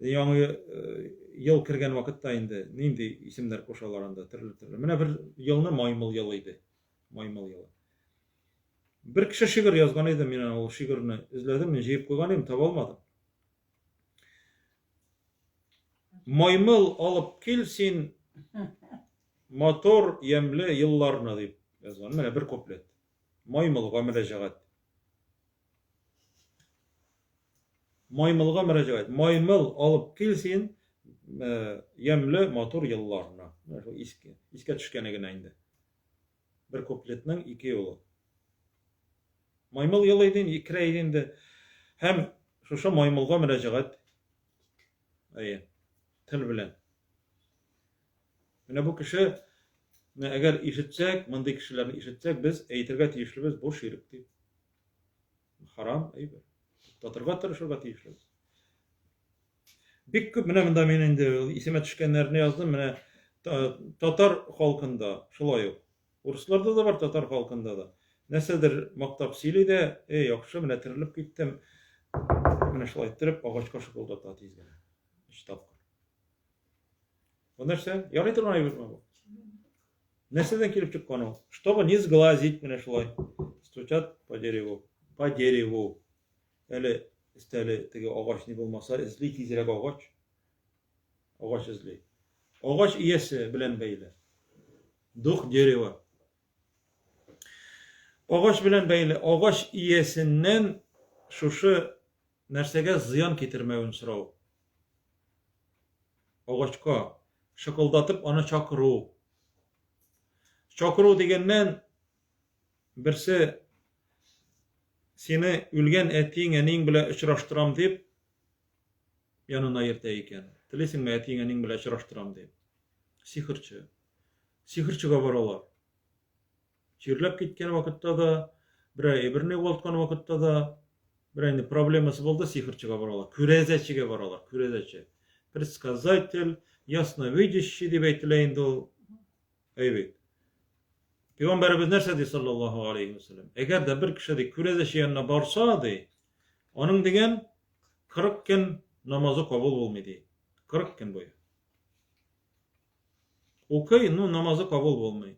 яңа э, ел кергән вакытта инде нинди исемнәр кушалар анда төрле-төрле. Менә бер елны маймыл елы иде. Маймыл елы. Бер кеше шигырь язган иде, мин ул шигырьне эзләдем, мин җыеп куйган идем, таба алмадым. Маймыл алып кил син матур, ямьле елларны дип язган. Менә бер куплет. Маймылга мөрәҗәгать. Маймылга мөрәҗәгать. Маймыл алып кил син э, ямьле, матур елларны. Менә шул иске, искә төшкәне генә инде. Бер куплетның ике юлы. Маймыл елы иде, керә иде инде. Һәм шушы маймылга мөрәҗәгать. Әйе, тел белән. Менә бу кеше, менә әгәр ишетсәк, мондый кешеләрне ишетсәк, без әйтергә тиешлебез, бу ширк дип. Харам әйбер. Туктатырга тырышырга тиешлебез. Бик күп менә монда мин инде исемә төшкәннәрне яздым. Менә татар халкында шулай ук. Урысларда да бар, татар халкында да. Нәрсәдер мактап сөйли дә, эй, яхшы, менә терелеп киттем. Менә шулай иттереп агачка шыкылдата тиз генә. Өч тапкыр. Бу нәрсә? Ярый торган әйберме бу? Нәрсәдән килеп чыккан ул? Чтобы не сглазить, менә шулай. Стучат по дереву. По дереву. Әле өстәле теге агач ни булмаса, эзли тизрәк агач. Агач эзли. Агач иясе белән бәйле. Дух дерева. Агач белән бәйле, агач иясеннән шушы нәрсәгә зыян китермәвен сорау. Агачка шыкылдатып аны чакыру. Чакыру дигәннән берсе сине үлгән әтиң, әниең белән очраштырам дип янына йөртә икән. Телисеңме әтиең, әниең белән очраштырам дип. Сихерче. Сихерчегә баралар. Чирләп киткән вакытта да, берәр әйберне югалткан вакытта да, берәр инде проблемасы булды, сихерчегә баралар. Күрәзәчегә баралар, күрәзәче. Предсказатель, ясновидящий дип әйтелә инде ул. Әй бит. Пәйгамбәребез нәрсә ди саллаллаһу алейхи ва саллям? Әгәр дә бер кеше ди күрәзәче янына барса ди, аның дигән 40 көн намазы кабул булмый ди. 40 көн буе. Укый, ну намазы кабул булмый.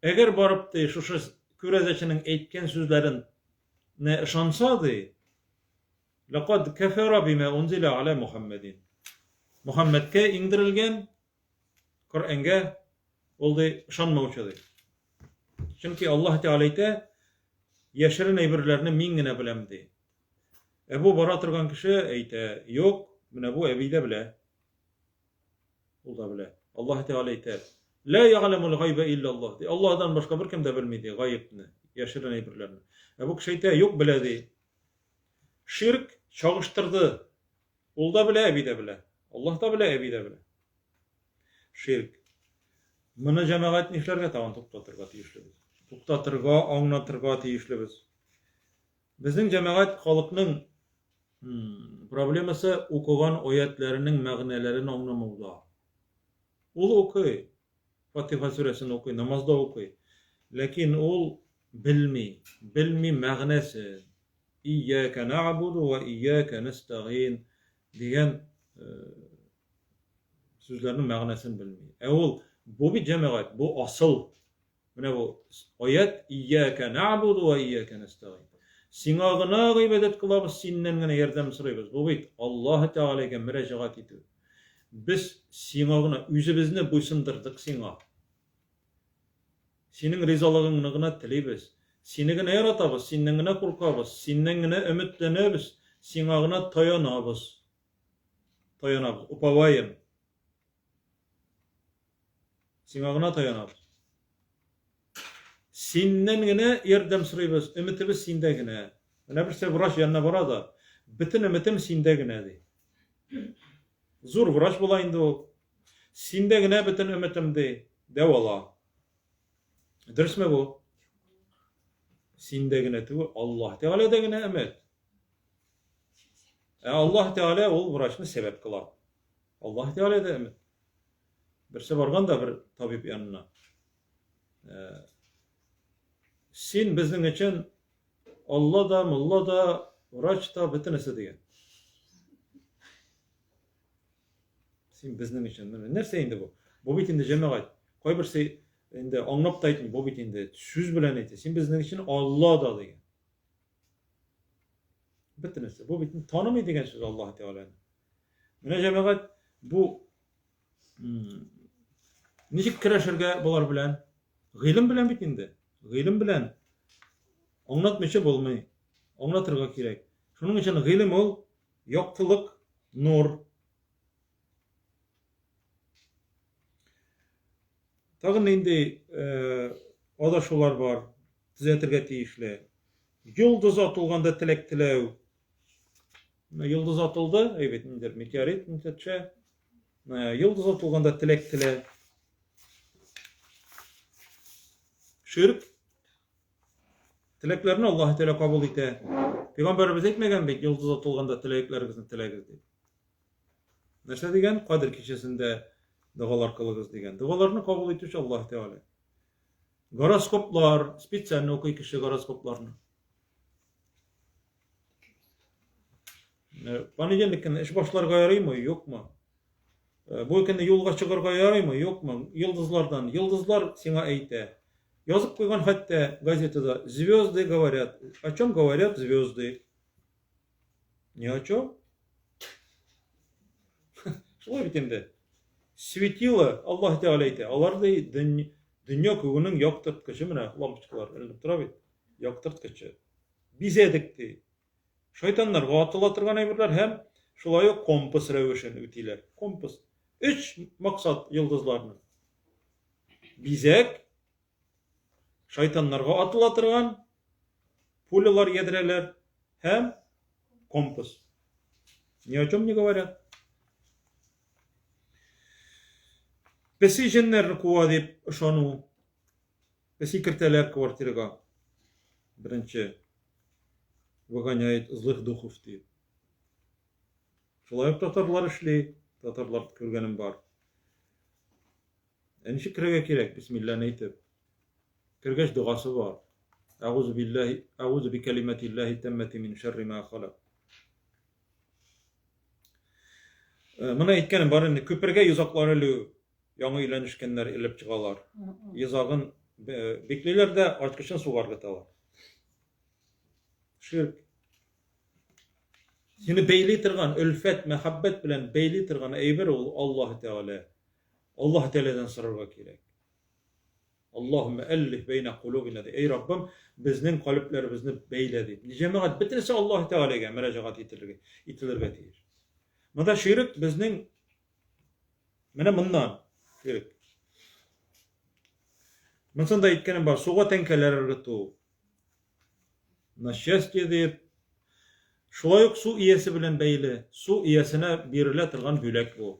Әгәр барып ди, шушы күрәзәченең әйткән сүзләрен не ышанса ди, лакад кафара бима унзила аля Мухаммадин. Мухаммадка иңдерелгән Коръәнгә ул ди ышанмаучы ди. Чөнки Аллаһ Тәгалә әйтә, яшерен әйберләрне мин генә беләм ди. Ә бу бара торган кеше әйтә, юк, менә бу әби дә белә. Ул да белә. Аллаһ Тәгалә әйтә, Ла я'ламул гайба илля Аллаһ ди. Аллаһдан башка беркем дә белми ди гаебне, яшерен әйберләрне. Ә бу кеше әйтә, юк, белә ди. Ширк чагыштырды. Ул да белә, әби дә белә. Аллаһ та белә, әби дә белә. Ширк. Моны җәмәгать нишләргә тагын туктатырга тиешлебез. Туктатырга, аңлатырга тиешлебез. Безнең җәмәгать халыкның проблемасы укыган аятләренең мәгънәләрен аңламауда. Ул укый, Фатиха сүрәсен укый, намазда укый. Ләкин ул белми, белми мәгънәсен. Ияка нәгъбуду ва ияка нәстәгыйн дигән сүзләрнең мәгънәсен белми. Ә ул бу бит җәмәгать, бу асыл. Менә бу аят Ияка нәгъбуду ва ияка нәстәгыйн. Сиңа гына гыйбадәт кылабыз, синнән генә ярдәм сорыйбыз. Бу бит Аллаһ Тәгаләгә мөрәҗәгать итү. Без сиңа гына үзебезне буйсындырдык сиңа. Синең ризалыгыңны гына телибез. Сине генә яратабыз, синнән генә куркабыз, синнән генә өметләнәбез, сиңа гына таянабыз. Таянабыз, уповаем. Сиңа гына таянабыз. Синнән генә ярдәм сорыйбыз, өметебез синдә генә. Менә берсе врач янына бара да, бөтен өметем синдә генә ди. Зур врач була инде ул. Синдә генә бөтен өметем ди, дәвала. Дөресме бу? Синдә генә түгел, Аллаһ Тәгаләдә генә өмет. Ә Аллаһ Тәгалә ул врачны сәбәп кыла. Аллаһ Тәгалә дә өмет. Берсе барган да бер табиб янына. Э, син безнең өчен Алла да, мулла да, врач та, бөтенесе дигән. Син безнең өчен. Нәрсә инде бу? Бу бит инде җәмәгать. Кайберсе инде аңлап та әйтми, бу бит инде сүз белән әйтә. Син безнең өчен Алла да дигән. Бөтенесе. Бу бит танымый дигән сүз Аллаһ Тәгаләне. Менә җәмәгать бу ничек көрәшергә болар белән? Гыйлем белән бит инде. Гыйлем белән. Аңлатмыйча булмый. Аңлатырга кирәк. Шуның өчен гыйлем ул яктылык, нур. Тагын нинди э, адашулар бар, төзәтергә тиешле. Йолдыз атылганда теләк теләү. Менә йолдыз атылды, әйбәт ниндидер метеорит нидер төшә. Йолдыз атылганда теләк телә. Ширк. Теләкләрне Аллаһ Тәгалә кабул итә. Пәйгамбәребез әйтмәгән бит, йолдыз атылганда теләкләрегезне теләгез дип. Нәрсә дигән? Кадер кичәсендә догалар кылыгыз дигән. Догаларны кабул итүче Аллаһ Тәгалә. Гороскоплар, специально укый кеше гороскопларны. Понедельник көнне эш башларга ярыймы, юкмы? Бу көнне юлга чыгарга ярыймы, юкмы? Йолдызлардан. Йолдызлар сиңа әйтә. Язып куйган хәтта газетада «Звезды говорят». О чем говорят звезды? Ни о чем? Шулай бит инде. Светило, Аллаһ Тәгалә әйтә, алар ди дөнья күгенең яктырткычы менә лампочкалар эленеп тора бит. Яктырткычы. Бизәдек ди. Шайтаннарга атыла торган әйберләр һәм шулай ук компас рәвешен үтиләр. Компас. Өч максат йолдызларның. Бизәк, шайтаннарга атыла торган пулялар, ядрәләр һәм компас. Ни о чем не говорят. Песи җеннәрне куа дип ышану. Песи кертәләр квартирага. Беренче выгоняет злых духов дип. Шулай ук татарлар эшли, татарлар күргәнем бар. Ә ничек керергә кирәк, бисмилләне әйтеп? Кергәч догасы бар. Әгузу биллаһи, әгузу би калиматиллаһи таммати мин шәрри ма халак. Э, моны әйткәнем бар инде, күпергә йозаклар элү, яңа өйләнешкәннәр элеп чыгалар. Йозагын э, биклиләр дә, ачкычын суга ыргыталар. Ширк. Сине бәйли торган, өлфәт, мәхәббәт белән бәйли торган әйбер ул Аллаһ Тәгалә. Аллаһ Тәгаләдән сорарга кирәк. Аллаһумма әллиф бәйнә кулубина ди. Эй Раббым, безнең калебләребезне бәйлә дип. Җәмәгать бөтенесе Аллаһ Тәгаләгә мөрәҗәгать ителергә, ителергә тиеш. Монда ширк безнең менә моннан ширк. Монсын да әйткәнем бар, суга тәңкәләр ыргыту. На счастье дип, шулай ук су иясе белән бәйле, су иясенә бирелә торган бүләк бу.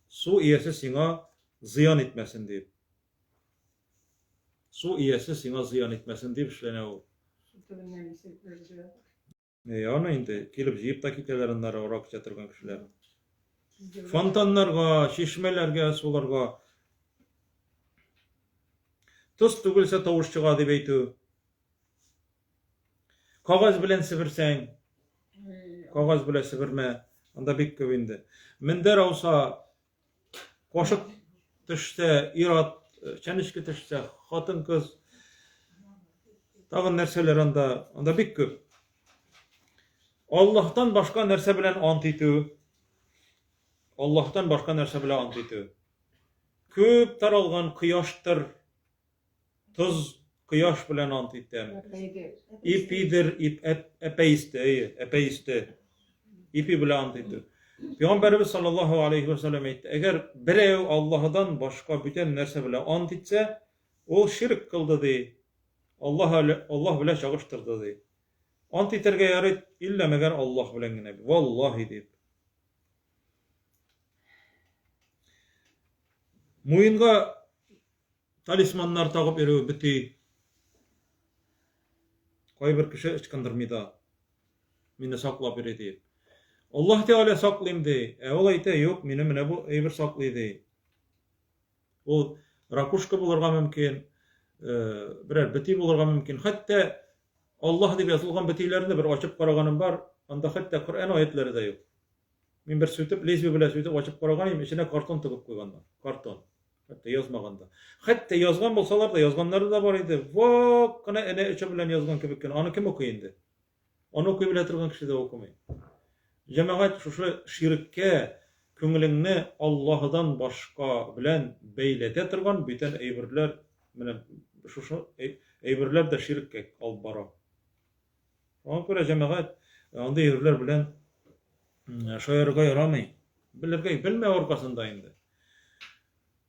Су иясе сиңа зыян итмәсен дип. Су иясе сиңа зыян итмәсен дип эшләнә ул. Су төбеннән исерекләр җыялар. Э, аны инде килеп җыеп та китәләр аннары арак эчә торган кешеләр. Фонтаннарга, чишмәләргә, суларга. Тоз түгелсә тавыш чыга дип әйтү. Кагаз белән себерсәң, кагаз белән себермә, анда бик күп инде. Мендәр ауса, Кашык төшсә, ир-ат, чәнечке төшсә, хатын-кыз. Тагын нәрсәләр анда? Анда бик күп. Аллаһтан башка нәрсә белән ант итү. Аллаһтан башка нәрсә белән ант итү. Күп таралган кояштыр, Тоз кояш белән ант итәм. Ипидер, ип, әпәйсте, әйе, әпәйсте. Ипи белән ант итү. Пәйгамбәребез саллаллаһу алейхи ва саллям әйтте, әгәр берәү Аллаһыдан башка бүтән нәрсә белән ант итсә, ул ширк кылды ди. Аллаһ Аллаһ белән чагыштырды ди. Ант итәргә ярый, иллә мәгәр Аллаһ белән генә. Валлаһи дип. Муенга Талисманнар тагып йөрү бөти. Кайбер кеше ычкындырмый да. Мине саклап йөри дип. Аллаһ Тәгалә саклыйм ди. Ә ул әйтә, юк, мине менә бу әйбер саклый ди. Ул ракушка булырга мөмкин, э, берәр бөти булырга мөмкин. Хәтта Аллаһ дип язылган бөтиләрне бер ачып караганым бар, анда хәтта Коръән аятлары да юк. Мин бер сүтеп, лезвие белән сүтеп ачып караган идем, эченә картон тыгып куйганнар. Картон. Хәтта язмаган да. Хәтта язган булсалар да, язганнары да бар иде. Вак кына энә очы белән язган кебек кенә. Аны кем укый инде? Аны укый белә торган кеше дә укымый. Җәмәгать шушы ширккә күңелеңне Аллаһыдан башка белән бәйләтә торган бүтән әйберләр менә шушы әйберләр дә ширккә алып бара. Шуңа күрә җәмәгать андый әйберләр белән шаярырга ярамый. Белергә, белмәү аркасында инде.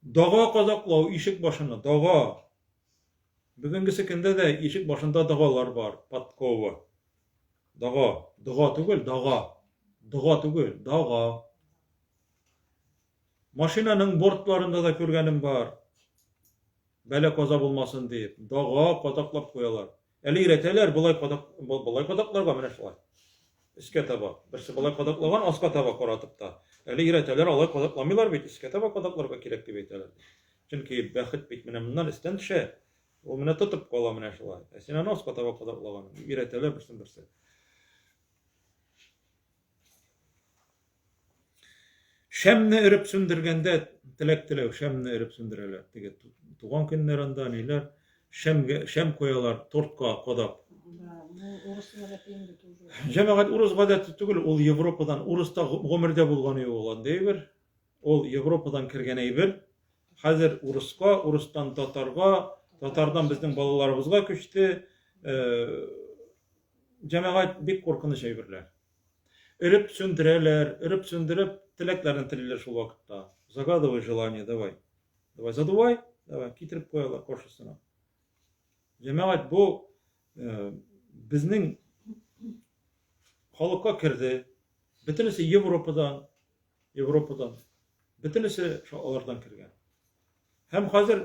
Дага казаклау ишек башына, дага. Бүгенгесе көндә дә ишек башында дагалар бар, подкова. Дага, дога түгел, дага. Дога түгел, дага. Машинаның бортларында да күргәнем бар. Бәла-каза булмасын дип, дага кадаклап куялар. Әле өйрәтәләр, болай кадак, болай кадакларга менә шулай. Өскә таба. Берсе болай кадаклаган, аска таба каратып та. Әле өйрәтәләр, алай кадакламыйлар бит, өскә таба кадакларга кирәк дип әйтәләр. Чөнки бәхет бит менә моннан өстән төшә. Ул менә тотып кала менә шулай. Ә син аны аска таба кадаклаган. Өйрәтәләр берсен берсе. Шәмне өреп сүндергәндә теләк теләү, шәмне өреп сүндерәләр. Теге туган көннәр анда ниләр, шәмгә шәм куялар, тортка кадап. Да, бу урыс гадәте инде тоже. Җәмәгать урыс гадәте түгел, ул Европадан, урыста гомердә булган юк ул андый әйбер. Ул Европадан кергән әйбер. Хәзер урыска, урыстан татарга, татардан безнең балаларыбызга күчте. Э, җәмәгать бик куркыныч әйберләр. Өреп сүндерәләр, өреп сүндереп, теләкләрен телиләр шул вакытта. Загадывай желание, давай. Давай, задувай, давай, китереп куялар каршысына. Җәмәгать бу э, безнең халыкка керде. Бөтенесе Европадан, Европадан. Бөтенесе алардан кергән. Һәм хәзер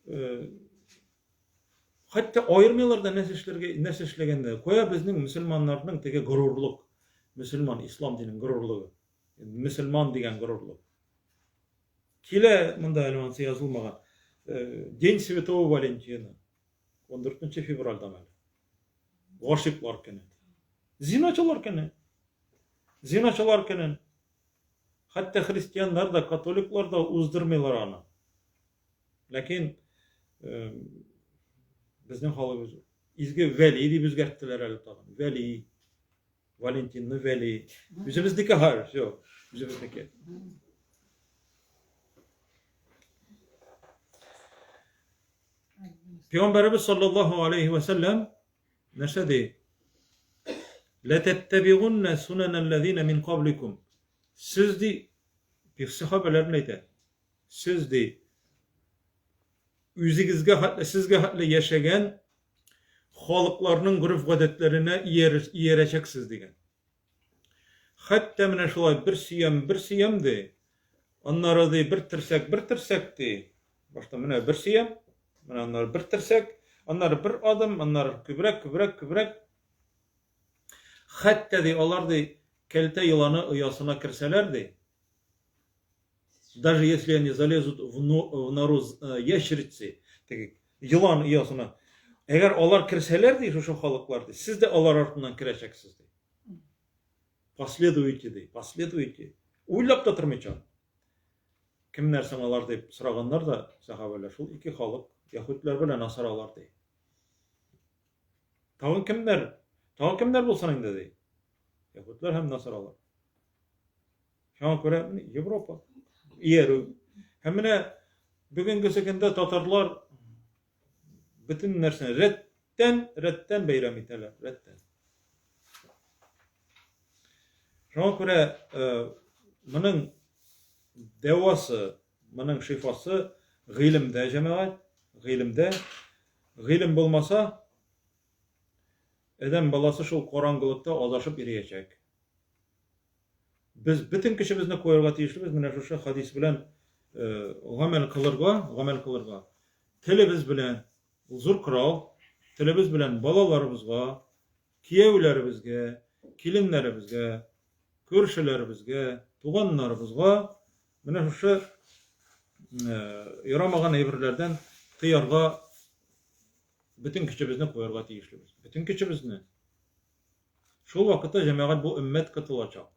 э, Хәтта аермыйлар да нәрсә эшләргә, нәрсә эшләгәнне. Кая безнең мөселманнарның теге горурлык, мөселман, ислам диненең горурлыгы. Мөселман дигән горурлык. Килә монда әле ансы язылмаган. Э, День Святого Валентина. 14 февральдә әле. Гашыйклар көне. Зиначылар көне. Зиначылар көнен. Хәтта христианнар да, католиклар да уздырмыйлар аны. Ләкин безнең халык изге Вәли дип үзгәрттеләр әле тагын. Вәли. Валентинны Вәли. Үзебезнеке һәр, все, үзебезнеке. Пәйгамбәребез саллаллаһу алейхи ва сәлләм нәрсә ди? Ла таттабигунна сунаналлазина мин кабликум. Сез ди, сахабәләрне әйтә. Сез, ди, үзегезгә хәтле, сезгә хәтле яшәгән халыкларның гореф-гадәтләренә иярәчәксез, дигән. Хәтта менә шулай бер сөям, бер сөям, ди, аннары, ди, бер терсәк, бер терсәк, ди. Башта менә бер сөям, менә аннары бер терсәк, аннары бер адым, аннары күбрәк, күбрәк, күбрәк. Хәтта, ди, алар, ди, кәлтә еланы оясына керсәләр, ди, Даже если они залезут в, в нору э, ящерицы, теге елан оясына, әгәр алар керсәләр ди, шушы халыклар ди, сез дә алар артыннан керәчәксез ди. Последуйте ди, последуйте. Уйлап та тормыйча. Кемнәр соң алар дип сораганнар да сахабәләр, шул ике халык, яһүдләр белән насаралар ди. Тагын кемнәр? Тагын кемнәр булсын инде ди. Яһүдләр һәм насаралар. Шуңа күрә Европа иярү. Һәм менә бүгенгесе көндә татарлар бөтен нәрсәне рәттән, рәттән бәйрәм итәләр, рәттән. Шуңа күрә э, моның дәвасы, моның шифасы гыйлемдә, җәмәгать, гыйлемдә. Гыйлем булмаса, адәм баласы шул караңгылыкта адашып йөриячәк. Без бөтен көчебезне куярга тиешлебез менә шушы хадис белән э, гамәл кылырга, гамәл кылырга. Телебез белән, ул зур корал, телебез белән балаларыбызга, кияүләребезгә, киленнәребезгә, күршеләребезгә, туганнарыбызга менә шушы э, ярамаган әйберләрдән тыярга бөтен көчебезне куярга тиешлебез. Бөтен көчебезне. Шул вакытта җәмәгать бу өммәт котылачак.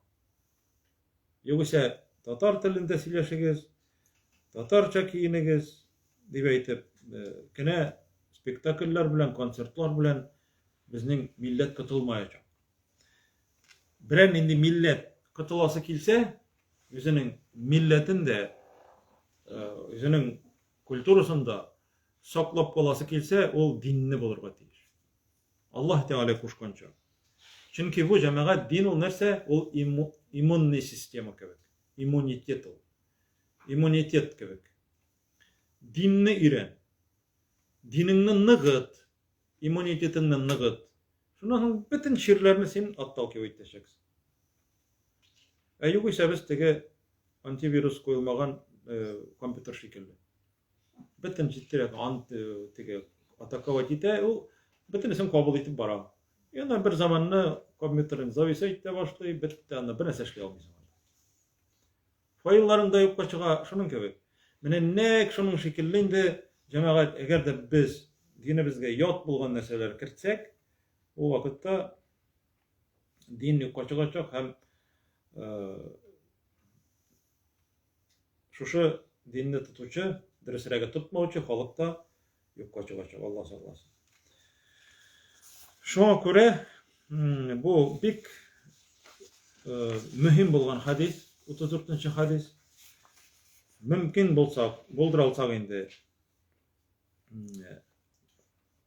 Югыйсә татар телендә сөйләшегез, татарча киенегез дип әйтеп, э, кенә спектакльләр белән, концертлар белән безнең милләт котылмаячак. Берәр нинди милләт котыласы килсә, үзенең милләтен дә, э, үзенең культурасын да саклап каласы килсә, ул динне булырга тиеш. Аллаһ Тәгалә кушканча. Чөнки бу җәмәгать дин ул нәрсә? Ул иммунный система кебек. Иммунитет ул. Иммунитет кебек. Динне өйрән. Динеңне ныгыт. Иммунитетыңны ныгыт. Шуннан соң бөтен чирләрне син отталкивать итәчәксең. Ә югыйсә без теге антивирус куелмаган э, компьютер шикелле. Бөтен җитдирәк ант э, теге атаковать итә, ул бөтенесен кабул итеп бара. И аннан бер заманны компьютерың зависать итә башлый, бетте, анда бер нәрсә эшли алмыйсың. Файлларың да юкка чыга, шуның кебек. Менә нәкъ шуның шикелле инде, җәмәгать, әгәр дә без динебезгә ят булган нәрсәләр кертсәк, ул вакытта дин юкка чыгачак һәм э, шушы динне тотучы, дөресрәге тотмаучы халык та юкка чыгачак, Алла сакласын. Шуңа күрә бу бик э, мөһим булган хадис, 34 нче хадис. Мөмкин булса, булдыра алсак инде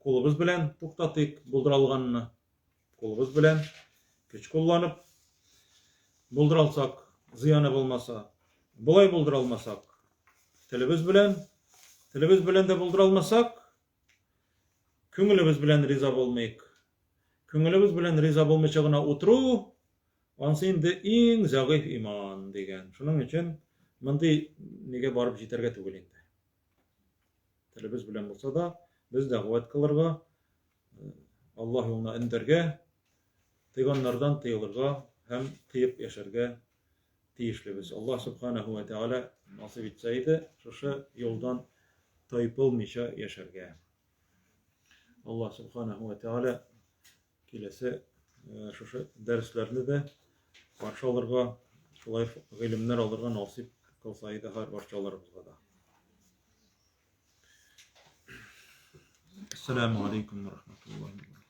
кулыбыз белән туктатыйк булдыра алганны. Кулыбыз белән көч кулланып булдыра алсак, зыяны булмаса, болай булдыра алмасак, телебез белән, телебез белән дә булдыра алмасак, күңелебез белән риза булмыйк. Күңелебез белән риза булмыйча гына утыру, ансы инде иң зәгыйфь иман дигән. Шуның өчен мондый нигә барып җитәргә түгел инде. Телебез белән булса да, без дәгъват кылырга, Аллаһ юлына өндәргә, тыйганнардан тыелырга һәм тыеп яшәргә тиешлебез. Аллаһ субханаһу ва тәгалә насыйп итсә иде, шушы юлдан тайпылмыйча яшәргә. Аллаһ субханаһу ва тәгалә киләсе шушы дәресләрне дә каршы алырга, шулай гыйлемнәр алырга насыйп кылса иде һәр барчаларыбызга да. Ассаламу алейкум ва рахматуллахи.